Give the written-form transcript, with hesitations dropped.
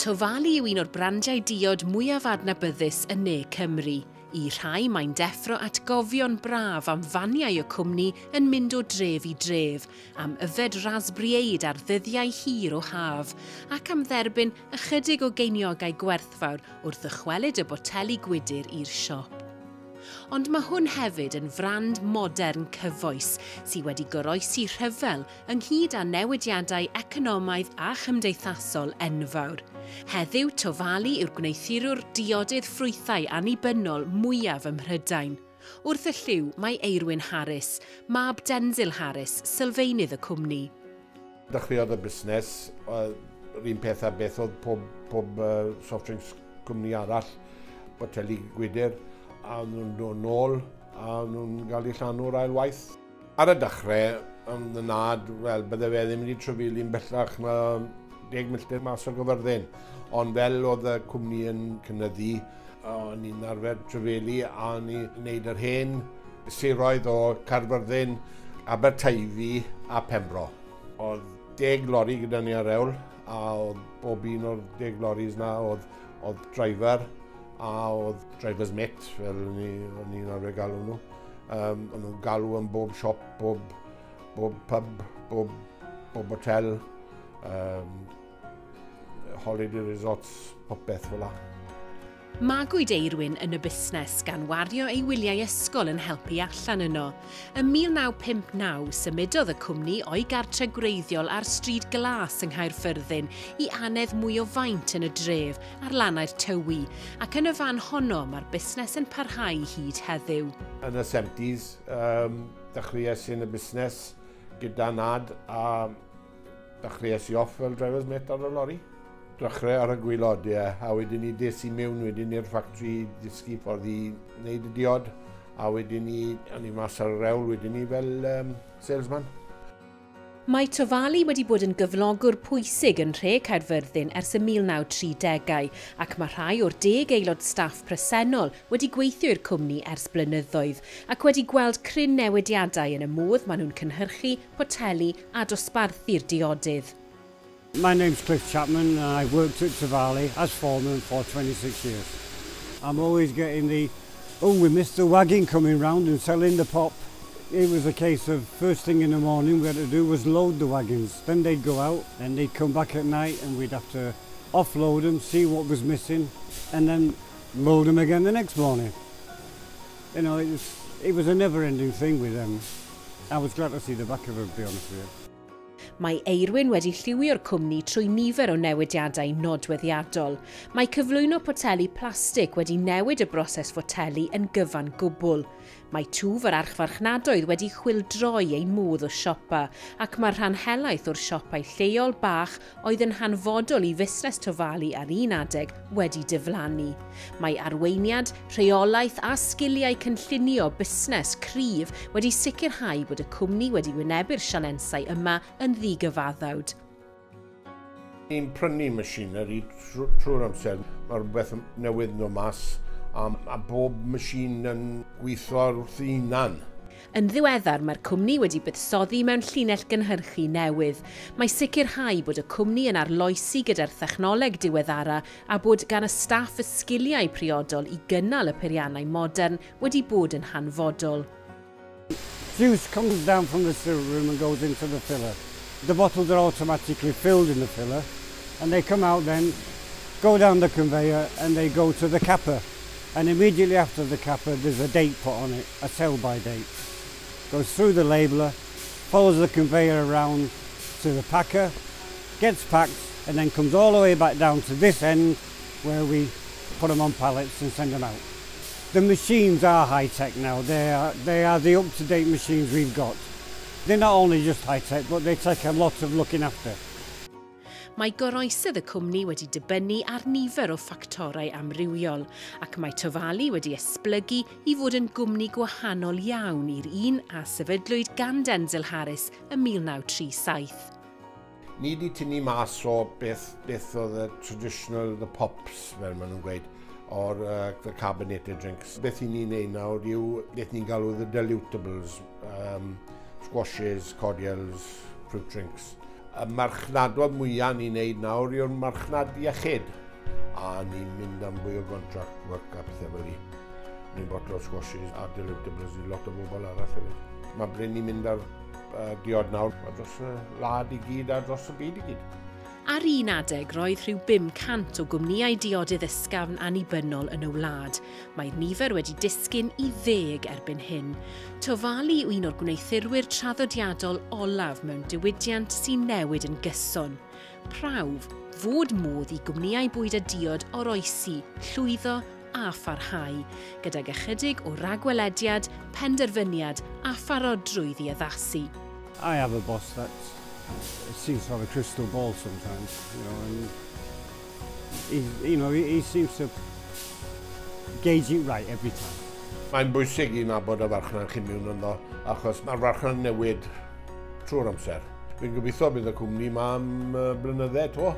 Tovali yw un o'r brandiau diod mwyaf adnabyddus yn Ne Cymru. I rhai mae'n deffro atgofion braf am faniau y cwmni yn mynd o dref i dref, am yfed raspberryade ar ddyddiau hir o haf, ac am dderbyn ychydig o geiniogau gwerthfawr wrth ddychwelyd y boteli gwydr i'r siop. Ond mae hwn hefyd yn frand modern cyfoes sydd wedi goroesi rhyfel ynghyd â newidiadau economaidd a chymdeithasol enfawr. Heddiw, Tovali yw'r gwneuthurwr diodydd ffrwythau annibynnol mwyaf ym Mhrydain. Wrth y llyw mae Eirwyn Harris, mab Denzil Harris, sylfaenydd y cwmni. Dechreuodd y busnes, yr un peth â beth oedd pob soft drinks cwmni arall, boteli gwydr, a nhw'n dod nôl a nhw'n cael eu llanw'r ail waith. Ar y dechrau, yn y nhad, wel, bydde fe ddim wedi trafelu'n bellach na 10 milltir mas o Gyfyrddin. Ond fel oedd y cwmni yn cynyddu, o'n i'n arfer trafelu a o'n i'n gwneud yr hen siroedd o Caerfyrddin, Aberteifi a Pembro. Oedd 10 lori gyda ni ar hewl, a oedd bob un o'r 10 loris na oedd driver a oedd driver's mate, fel o'n i'n arfer galw nhw. O'n nhw'n galw yn bob siop, bob pub, bob hotel, holiday resorts, popeth fel 'na. Magwyd Eirwyn yn y busnes gan wario ei wyliau ysgol yn helpu allan yno. Ym 1959, symudodd y cwmni o'i gartre gwreiddiol ar Stryd Glas yng Nghaerfyrddin i anedd mwy o faint yn y dref ar lannau'r Tywi, ac yn y fan honno mae'r busnes yn parhau hyd heddiw. Yn y 70s, dechreuais i yn y busnes gyda nhad a dechreuais i off fel driver's mate ar y lori. Dechrau ar y gwaelod, ie. A wedyn ni des i mewn wedyn i'r ffactri dysgu ffordd i wneud y diod. A wedyn ni, o'n i mas ar yr hewl wedyn ni fel salesman. Mae Tovali wedi bod yn gyflogwr pwysig yn nhre Caerfyrddin ers y 1930au ac mae rhai o'r 10 aelod staff presennol wedi gweithio i'r cwmni ers blynyddoedd ac wedi gweld cryn newidiadau yn y modd maen nhw'n cynhyrchu, potelu a dosbarthu'r diodydd. My name's Cliff Chapman and I've worked at Tovali as foreman for 26 years. I'm always getting the, "Oh, we missed the wagon coming round and selling the pop." It was a case of first thing in the morning we had to do was load the wagons. Then they'd go out, then they'd come back at night and we'd have to offload them, see what was missing, and then load them again the next morning. It was a never-ending thing with them. I was glad to see the back of it, to be honest with you. Mae Eirwyn wedi lliwio'r cwmni trwy nifer o newidiadau nodweddiadol. Mae cyflwyno poteli plastig wedi newid y broses fotelu yn gyfan gwbl. Mae twf yr archfarchnadoedd wedi chwildroi ein modd o siopa, ac mae rhan helaeth o'r siopau lleol bach oedd yn hanfodol i fusnes Tovali ar un adeg wedi diflannu. Mae arweiniad, rheolaeth a sgiliau cynllunio busnes cryf wedi sicrhau bod y cwmni wedi wynebu'r sialensau yma yn ddigyfaddawd. Ni'n prynu machinery trwy'r amser. Mae rhywbeth newydd nhw mas a bob machine yn gweithio wrth ei hunan. Yn ddiweddar, mae'r cwmni wedi buddsoddi mewn llinell gynhyrchu newydd. Mae sicrhau bod y cwmni yn arloesi gyda'r thechnoleg diweddara a bod gan y staff y sgiliau priodol i gynnal y peiriannau modern wedi bod yn hanfodol. Juice comes down from the still room and goes into the filler. The bottles are automatically filled in the filler and they come out then, go down the conveyor and they go to the capper. And immediately after the capper there's a date put on it, a sell-by date. Goes through the labeler, follows the conveyor around to the packer, gets packed and then comes all the way back down to this end where we put them on pallets and send them out. The machines are high-tech now. They are the up-to-date machines we've got. They're not only just high-tech, but they take a lot of looking after. Mae goroesedd y cwmni wedi dibynnu ar nifer o ffactorau amrywiol, ac mae Tovali wedi esblygu i fod yn gwmni gwahanol iawn i'r un a sefydlwyd gan Denzil Harris ym 1937. Ni wedi tynnu mas o beth oedd y traditional, the pops, fel maen nhw'n gweud, o'r the carbonated drinks. Beth i ni'n neud nawr yw beth ni'n galw the dilutables, squashes, cordials, fruit drinks. Y marchnadoedd mwyaf ni'n neud nawr yw'r marchnad iechyd. A ni'n mynd am fwy o contract work a pethau fel 'ny. Ni'n botlo squashes a dilutables i lot o bobl arall hefyd. Mae ble ni'n mynd ar diod nawr dros y wlad i gyd a dros y byd i gyd. Ar un adeg roedd rhyw 500 o gwmnïau diodydd ysgafn annibynnol yn y wlad. Mae'r nifer wedi disgyn i 10 erbyn hyn. Tovali yw un o'r gwneuthurwyr traddodiadol olaf mewn diwydiant sy'n newid yn gyson. Prawf fod modd i gwmnïau bwyd a diod oroesi, llwyddo a pharhau, gydag ychydig o ragwelediad, penderfyniad a pharodrwydd i addasu. I have a boss that seems to have a crystal ball sometimes, and he seems to gauge it right every time. Mae'n bwysig i nabod y farchnad chi'n mewn ynddo, achos mae'r farchnad newid trwy'r amser. Fi'n gobeithio bydd y cwmni yma am blynydde 'to.